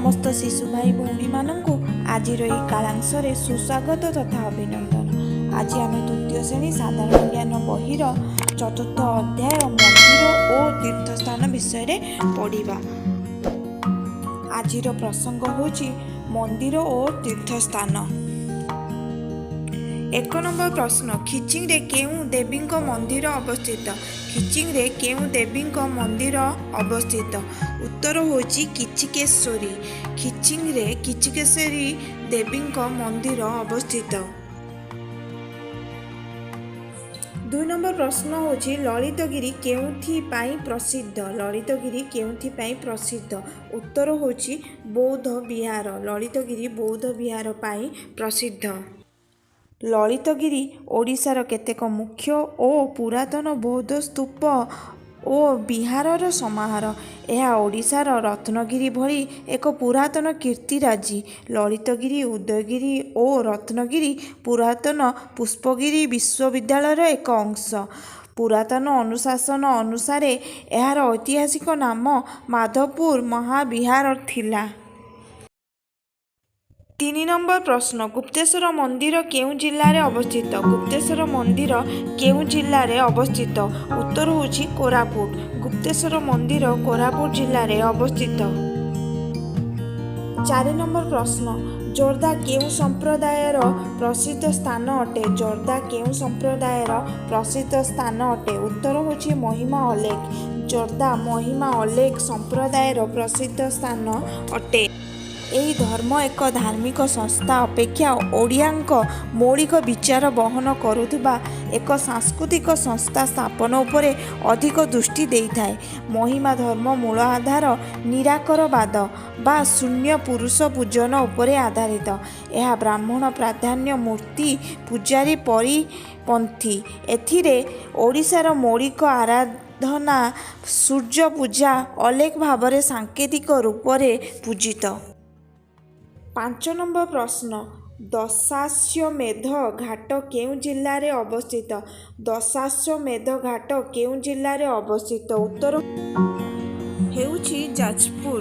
ସମସ୍ତ ଶିଶୁ ଭାଇ ଭଉଣୀମାନଙ୍କୁ ଆଜିର ଏହି କାଳାଂଶରେ ସୁସ୍ୱାଗତ ତଥା ଅଭିନନ୍ଦନ। ଆଜି ଆମେ ତୃତୀୟ ଶ୍ରେଣୀ ସାଧାରଣ ଜ୍ଞାନ ବହିର ଚତୁର୍ଥ ଅଧ୍ୟାୟ ମନ୍ଦିର ଓ ତୀର୍ଥସ୍ଥାନ ବିଷୟରେ ପଢ଼ିବା। ଆଜିର ପ୍ରସଙ୍ଗ ହେଉଛି ମନ୍ଦିର ଓ ତୀର୍ଥସ୍ଥାନ। 1 ନମ୍ବର ପ୍ରଶ୍ନ, ଖିଚିଂରେ କେଉଁ ଦେବୀଙ୍କ ମନ୍ଦିର ଅବସ୍ଥିତ? ଖିଚିଂରେ କେଉଁ ଦେବୀଙ୍କ ମନ୍ଦିର ଅବସ୍ଥିତ? ଉତ୍ତର ହେଉଛି କିଚିକେଶ୍ୱରୀ। ଖିଚିଂରେ କିଚିକେଶ୍ୱରୀ ଦେବୀଙ୍କ ମନ୍ଦିର ଅବସ୍ଥିତ। 2 ନମ୍ବର ପ୍ରଶ୍ନ ହେଉଛି, ଲଳିତଗିରି କେଉଁଥି ପାଇଁ ପ୍ରସିଦ୍ଧ? ଲଳିତଗିରି କେଉଁଥି ପାଇଁ ପ୍ରସିଦ୍ଧ? ଉତ୍ତର ହେଉଛି ବୌଦ୍ଧ ବିହାର। ଲଳିତଗିରି ବୌଦ୍ଧ ବିହାର ପାଇଁ ପ୍ରସିଦ୍ଧ। ଲଳିତଗିରି ଓଡ଼ିଶାର କେତେକ ମୁଖ୍ୟ ଓ ପୁରାତନ ବୌଦ୍ଧ ସ୍ତୂପ ଓ ବିହାରର ସମାହାର। ଏହା ଓଡ଼ିଶାର ରତ୍ନଗିରି ଭଳି ଏକ ପୁରାତନ କୀର୍ତ୍ତିରାଜି। ଲଳିତଗିରି, ଉଦୟଗିରି ଓ ରତ୍ନଗିରି ପୁରାତନ ପୁଷ୍ପଗିରି ବିଶ୍ୱବିଦ୍ୟାଳୟର ଏକ ଅଂଶ। ପୁରାତନ ଅନୁଶାସନ ଅନୁସାରେ ଏହାର ଐତିହାସିକ ନାମ ମାଧପୁର ମହାବିହାର ଥିଲା। 3 ନମ୍ବର ପ୍ରଶ୍ନ, ଗୁପ୍ତେଶ୍ୱର ମନ୍ଦିର କେଉଁ ଜିଲ୍ଲାରେ ଅବସ୍ଥିତ? ଗୁପ୍ତେଶ୍ୱର ମନ୍ଦିର କେଉଁ ଜିଲ୍ଲାରେ ଅବସ୍ଥିତ? ଉତ୍ତର ହେଉଛି କୋରାପୁଟ। ଗୁପ୍ତେଶ୍ୱର ମନ୍ଦିର କୋରାପୁଟ ଜିଲ୍ଲାରେ ଅବସ୍ଥିତ। 4 ନମ୍ବର ପ୍ରଶ୍ନ, ଜୋର୍ଦା କେଉଁ ସମ୍ପ୍ରଦାୟର ପ୍ରସିଦ୍ଧ ସ୍ଥାନ ଅଟେ? ଜୋର୍ଦା କେଉଁ ସମ୍ପ୍ରଦାୟର ପ୍ରସିଦ୍ଧ ସ୍ଥାନ ଅଟେ? ଉତ୍ତର ହେଉଛି ମହିମା ଅଲେଖ। ଜୋର୍ଦା ମହିମା ଅଲେଖ ସମ୍ପ୍ରଦାୟର ପ୍ରସିଦ୍ଧ ସ୍ଥାନ ଅଟେ। ଏହି ଧର୍ମ ଏକ ଧାର୍ମିକ ସଂସ୍ଥା ଅପେକ୍ଷା ଓଡ଼ିଆଙ୍କ ମୌଳିକ ବିଚାର ବହନ କରୁଥିବା ଏକ ସାଂସ୍କୃତିକ ସଂସ୍ଥା ସ୍ଥାପନ ଉପରେ ଅଧିକ ଦୃଷ୍ଟି ଦେଇଥାଏ। ମହିମା ଧର୍ମ ମୂଳ ଆଧାର ନିରାକାରବାଦ ବା ଶୂନ୍ୟ ପୁରୁଷ ପୂଜନ ଉପରେ ଆଧାରିତ। ଏହା ବ୍ରାହ୍ମଣ ପ୍ରାଧାନ୍ୟ ମୂର୍ତ୍ତି ପୂଜାରୀ ପରିପନ୍ଥୀ। ଏଥିରେ ଓଡ଼ିଶାର ମୌଳିକ ଆରାଧନା ସୂର୍ଯ୍ୟ ପୂଜା ଅଲେଖ ଭାବରେ ସାଙ୍କେତିକ ରୂପରେ ପୂଜିତ। 5 ନମ୍ବର ପ୍ରଶ୍ନ, ଦଶାଶ୍ୱମେଧ ଘାଟ କେଉଁ ଜିଲ୍ଲାରେ ଅବସ୍ଥିତ? ଦଶାଶ୍ୱମେଧ ଘାଟ କେଉଁ ଜିଲ୍ଲାରେ ଅବସ୍ଥିତ? ଉତ୍ତର ହେଉଛି ଯାଜପୁର।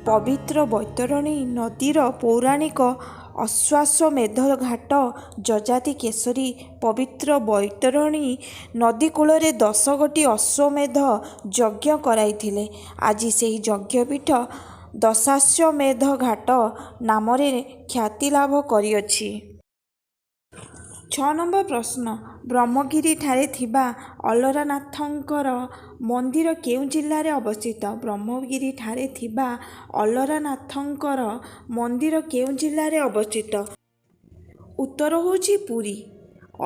ପବିତ୍ର ବୈତରଣୀ ନଦୀର ପୌରାଣିକ ଅଶ୍ୱାସ୍ୱମେଧ ଘାଟ। ଯଯାତି କେଶରୀ ପବିତ୍ର ବୈତରଣୀ ନଦୀ କୂଳରେ 10 ଗୋଟି ଅଶ୍ୱମେଧ ଯଜ୍ଞ କରାଇଥିଲେ। ଆଜି ସେହି ଯଜ୍ଞପୀଠ ଦଶାଶ୍ୱମେଧ ଘାଟ ନାମରେ ଖ୍ୟାତି ଲାଭ କରିଅଛି। 6 ନମ୍ବର ପ୍ରଶ୍ନ, ବ୍ରହ୍ମଗିରିଠାରେ ଥିବା ଅଲରନାଥଙ୍କର ମନ୍ଦିର କେଉଁ ଜିଲ୍ଲାରେ ଅବସ୍ଥିତ? ବ୍ରହ୍ମଗିରିଠାରେ ଥିବା ଅଲରନାଥଙ୍କର ମନ୍ଦିର କେଉଁ ଜିଲ୍ଲାରେ ଅବସ୍ଥିତ? ଉତ୍ତର ହେଉଛି ପୁରୀ।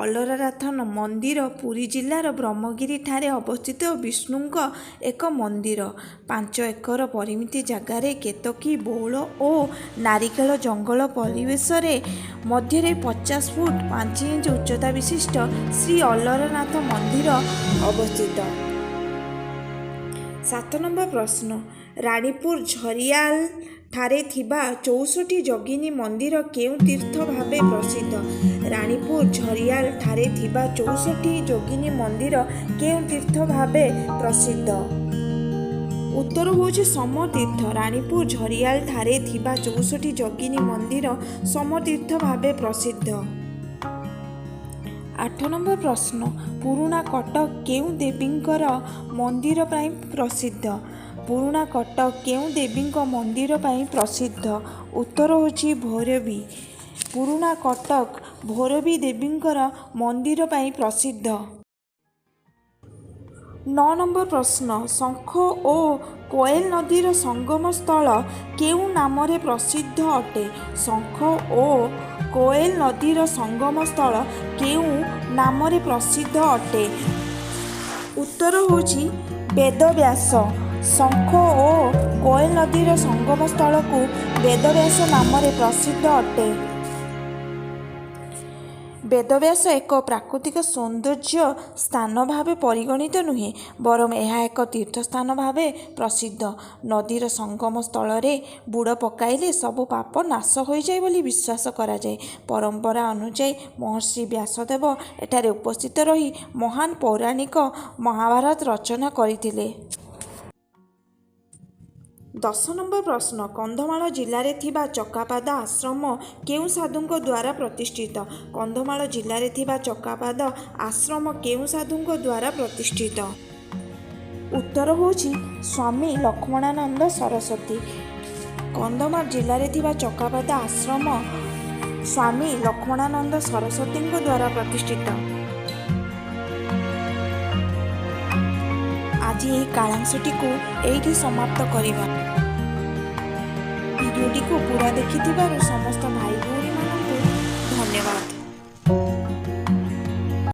ଅଲରନାଥ ମନ୍ଦିର ପୁରୀ ଜିଲ୍ଲାର ବ୍ରହ୍ମଗିରିଠାରେ ଅବସ୍ଥିତ ବିଷ୍ଣୁଙ୍କ ଏକ ମନ୍ଦିର। 5 ଏକର ପରିମିତ ଜାଗାରେ କେତକୀ, ବଉଳ ଓ ନାରିକେଳ ଜଙ୍ଗଲ ପରିବେଶରେ ମଧ୍ୟରେ 50 ଫୁଟ 5 ଇଞ୍ଚ ଉଚ୍ଚତା ବିଶିଷ୍ଟ ଶ୍ରୀ ଅଲରନାଥ ମନ୍ଦିର ଅବସ୍ଥିତ। 7 ନମ୍ବର ପ୍ରଶ୍ନ, ରାଣୀପୁର ଝରିଆଲ ଠାରେ ଥିବା 64 ଯୋଗିନୀ ମନ୍ଦିର କେଉଁ ତୀର୍ଥ ଭାବେ ପ୍ରସିଦ୍ଧ? ରାଣୀପୁର ଝରିଆଲ ଠାରେ ଥିବା 64 ଯୋଗିନୀ ମନ୍ଦିର କେଉଁ ତୀର୍ଥ ଭାବେ ପ୍ରସିଦ୍ଧ? ଉତ୍ତର ହେଉଛି ସମତୀର୍ଥ। ରାଣୀପୁର ଝରିଆଲ ଠାରେ ଥିବା 64 ଯୋଗିନୀ ମନ୍ଦିର ସମତୀର୍ଥ ଭାବେ ପ୍ରସିଦ୍ଧ। 8 ନମ୍ବର ପ୍ରଶ୍ନ, ପୁରୁଣା କଟକ କେଉଁ ଦେବୀଙ୍କର ମନ୍ଦିର ପାଇଁ ପ୍ରସିଦ୍ଧ? ପୁରୁଣା କଟକ କେଉଁ ଦେବୀଙ୍କ ମନ୍ଦିର ପାଇଁ ପ୍ରସିଦ୍ଧ? ଉତ୍ତର ହେଉଛି ଭୈରବୀ। ପୁରୁଣା କଟକ ଭୈରବୀ ଦେବୀଙ୍କର ମନ୍ଦିର ପାଇଁ ପ୍ରସିଦ୍ଧ। 9 ନମ୍ବର ପ୍ରଶ୍ନ, ଶଙ୍ଖ ଓ କୋଏଲ ନଦୀର ସଙ୍ଗମ ସ୍ଥଳ କେଉଁ ନାମରେ ପ୍ରସିଦ୍ଧ ଅଟେ? ଶଙ୍ଖ ଓ କୋଏଲ ନଦୀର ସଙ୍ଗମ ସ୍ଥଳ କେଉଁ ନାମରେ ପ୍ରସିଦ୍ଧ ଅଟେ? ଉତ୍ତର ହେଉଛି ବେଦବ୍ୟାସ। ଶଙ୍ଖ ଓ କୋଏଲ ନଦୀର ସଙ୍ଗମ ସ୍ଥଳକୁ ବେଦବ୍ୟାସ ନାମରେ ପ୍ରସିଦ୍ଧ ଅଟେ। ବେଦବ୍ୟାସ ଏକ ପ୍ରାକୃତିକ ସୌନ୍ଦର୍ଯ୍ୟ ସ୍ଥାନ ଭାବେ ପରିଗଣିତ ନୁହେଁ, ବରଂ ଏହା ଏକ ତୀର୍ଥସ୍ଥାନ ଭାବେ ପ୍ରସିଦ୍ଧ। ନଦୀର ସଙ୍ଗମ ସ୍ଥଳରେ ବୁଡ଼ ପକାଇଲେ ସବୁ ପାପ ନାଶ ହୋଇଯାଏ ବୋଲି ବିଶ୍ୱାସ କରାଯାଏ। ପରମ୍ପରା ଅନୁଯାୟୀ ମହର୍ଷି ବ୍ୟାସଦେବ ଏଠାରେ ଉପସ୍ଥିତ ରହି ମହାନ ପୌରାଣିକ ମହାଭାରତ ରଚନା କରିଥିଲେ। 10 ନମ୍ବର ପ୍ରଶ୍ନ, କନ୍ଧମାଳ ଜିଲ୍ଲାରେ ଥିବା ଚକାପାଦ ଆଶ୍ରମ କେଉଁ ସାଧୁଙ୍କ ଦ୍ୱାରା ପ୍ରତିଷ୍ଠିତ? କନ୍ଧମାଳ ଜିଲ୍ଲାରେ ଥିବା ଚକାପାଦ ଆଶ୍ରମ କେଉଁ ସାଧୁଙ୍କ ଦ୍ୱାରା ପ୍ରତିଷ୍ଠିତ? ଉତ୍ତର ହେଉଛି ସ୍ୱାମୀ ଲକ୍ଷ୍ମଣାନନ୍ଦ ସରସ୍ୱତୀ। କନ୍ଧମାଳ ଜିଲ୍ଲାରେ ଥିବା ଚକାପାଦ ଆଶ୍ରମ ସ୍ୱାମୀ ଲକ୍ଷ୍ମଣାନନ୍ଦ ସରସ୍ୱତୀଙ୍କ ଦ୍ୱାରା ପ୍ରତିଷ୍ଠିତ। ଆଜି ଏହି କାଳାଂଶଟିକୁ ଏଇଠି ସମାପ୍ତ କରିବା। ଭିଡ଼ିଓଟିକୁ ପୁରା ଦେଖିଥିବାରୁ ସମସ୍ତ ଭାଇ ଭଉଣୀମାନଙ୍କୁ ଧନ୍ୟବାଦ।